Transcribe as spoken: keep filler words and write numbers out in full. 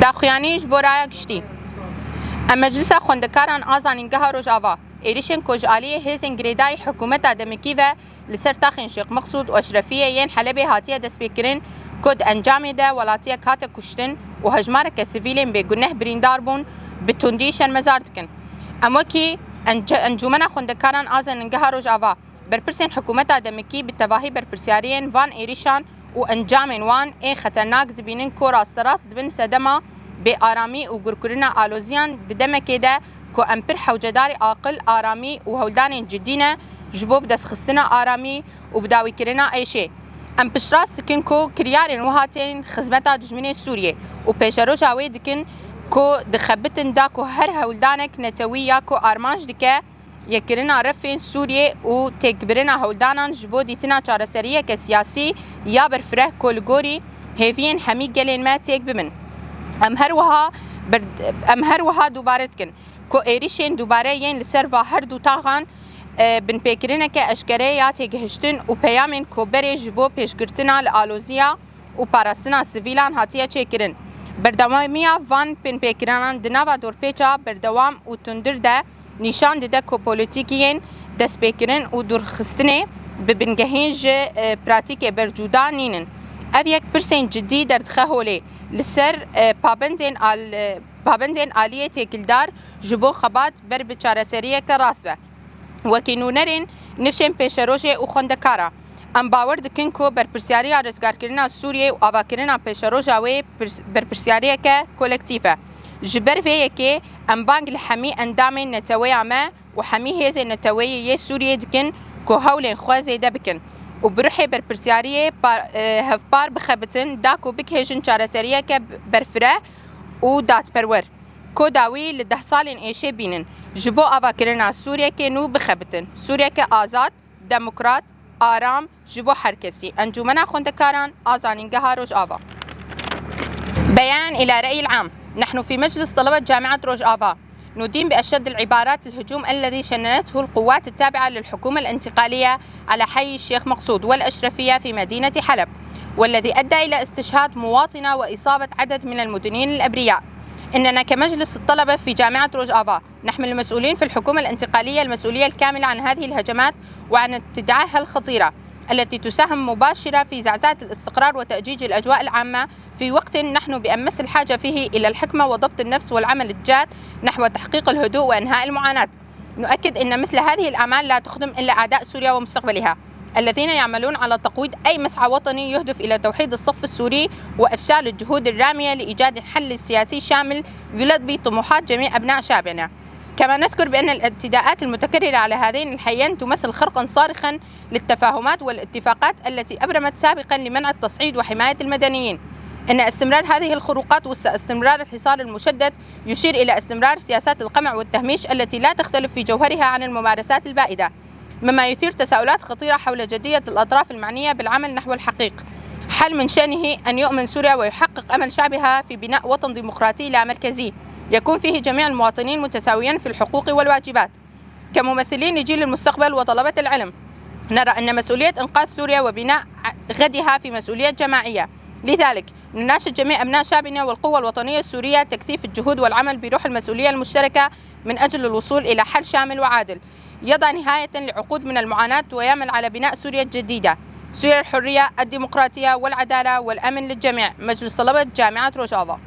Daxuyanî ji bo raya giştî. Em Meclisa Xwendekaran a Zanîngeha Rojava êrişên ku ji aliyê hêzên girêdayî hikûmeta demikî ve li ser taxên Şêx Meqsûd û Eşrefiyê yên Helebê hatiye destpêkirin, ku di encamê de welatiyek hate kuştin û hejmareke sivîlên bêguneh birîndar bûn, bi tundî şermezar dikin. Em wekî Ence-, Encûmena Xwendekaran a Zanîngeha Rojava berpirsên hikûmeta demikî bi tevahî berpirsyariyên van êrişan û encamên wan ên xeternak dibînin ku rasterast dibin sedema bêaramî û gurkirina aloziyan di demekê de ku em pir hewcedarî aqil, aramî û hewldanên cidî ne ji bo bidestxistina aramî û bidawîkirina êşê. Em piştrast dikin ku kiryarên wiha tên xizmeta dijminê Sûriyê û pêşeroja wê dikin ku dixebitin da ku her hewldanek netewî ya ku armanc dike yekirina refên Sûriyê û têkbirina hewldanan ji bo dîtina çareseriyeke siyasî ya berfireh ku li gorî hêviyên hemî gelên me têk bibin. Em her wiha ber-, em her wiha dubare dikin ku êrişên dubare yên li ser va her du taxan, e, binpêkirineke eşkere ya têgihiştin û peyamên ku berê ji bo pêşgirtina li aloziya û parastina sivîlan hatiye çêkirin. Berdewamiya van binpêkirinan di nava dorpêça berdewam û tundir de nîşan dide ku polîtîkiyên destpêkirin û dûrxistinê bi bingehîn ji, e, pratîkê bercuda nînin. Ev yek pirsên cidî derdixe holê li ser, e, pabendên al-, e, pabendên aliyê têkildar ji bo xebat ber bi çareseriyeke rast ve. Wekî nûnerên nifşên pêşerojê û xwendekara, em bawer dikin ku berpirsyariya rizgarkirina Sûriyê û avakirina pêşeroja wê pirs-, berpirsyariyeke kolektîf e. Ji ber vê yekê em bang li hemî endamên neteweya me û hemî hêzên neteweyî yê Sûriyê dikin ku hewlên xwe zêde bikin û bi ruhê berpirsyariyê par-, e, hevpar bixebitin da ku bigihêjin çareseriyeke berfireh û dadperwer ku dawî li deh salên êşê bînin, ji bo avakirina Sûriyeke nû bixebitin, Sûriyeke azad, demokrat, aram ji bo her kesî. Encûmena Xwendekaran a Zanîngeha Rojava. بيان إلى رأي العام. نحن في مجلس طلبة جامعة روجافا ندين بأشد العبارات الهجوم الذي شننته القوات التابعة للحكومة الانتقالية على حي الشيخ مقصود والأشرفية في مدينة حلب، والذي أدى إلى استشهاد مواطنة وإصابة عدد من المدنيين الأبرياء. إننا كمجلس الطلبة في جامعة روجافا نحمل المسؤولين في الحكومة الانتقالية المسؤولية الكاملة عن هذه الهجمات وعن ابتداعها الخطيرة التي تساهم مباشرة في زعزعة الاستقرار وتأجيج الأجواء العامة في وقت نحن بأمس الحاجة فيه إلى الحكمة وضبط النفس والعمل الجاد نحو تحقيق الهدوء وإنهاء المعاناة. نؤكد أن مثل هذه الأعمال لا تخدم إلا أعداء سوريا ومستقبلها، الذين يعملون على تقويض أي مسعى وطني يهدف إلى توحيد الصف السوري وإفشال الجهود الرامية لإيجاد حل سياسي شامل يلبي طموحات جميع أبناء شعبنا. كما نذكر بأن الاعتداءات المتكررة على هذين الحيين تمثل خرقا صارخا للتفاهمات والاتفاقات التي أبرمت سابقا لمنع التصعيد وحماية المدنيين. إن استمرار هذه الخروقات واستمرار الحصار المشدد يشير إلى استمرار سياسات القمع والتهميش التي لا تختلف في جوهرها عن الممارسات البائدة، مما يثير تساؤلات خطيرة حول جدية الأطراف المعنية بالعمل نحو الحقيق حل من شأنه أن يؤمن سوريا ويحقق أمل شعبها في بناء وطن ديمقراطي لا مركزي يكون فيه جميع المواطنين متساويين في الحقوق والواجبات. كممثلين لجيل المستقبل وطلبة العلم، نرى أن مسؤولية إنقاذ سوريا وبناء غدها في مسؤولية جماعية. لذلك، نناشد جميع أبناء شعبنا والقوى الوطنية السورية تكثيف الجهود والعمل بروح المسؤولية المشتركة من أجل الوصول إلى حل شامل وعادل يضع نهاية لعقود من المعاناة ويعمل على بناء سوريا الجديدة، سوريا الحرية، الديمقراطية والعدالة والأمن للجميع. مجلس طلبة جامعة روجافا.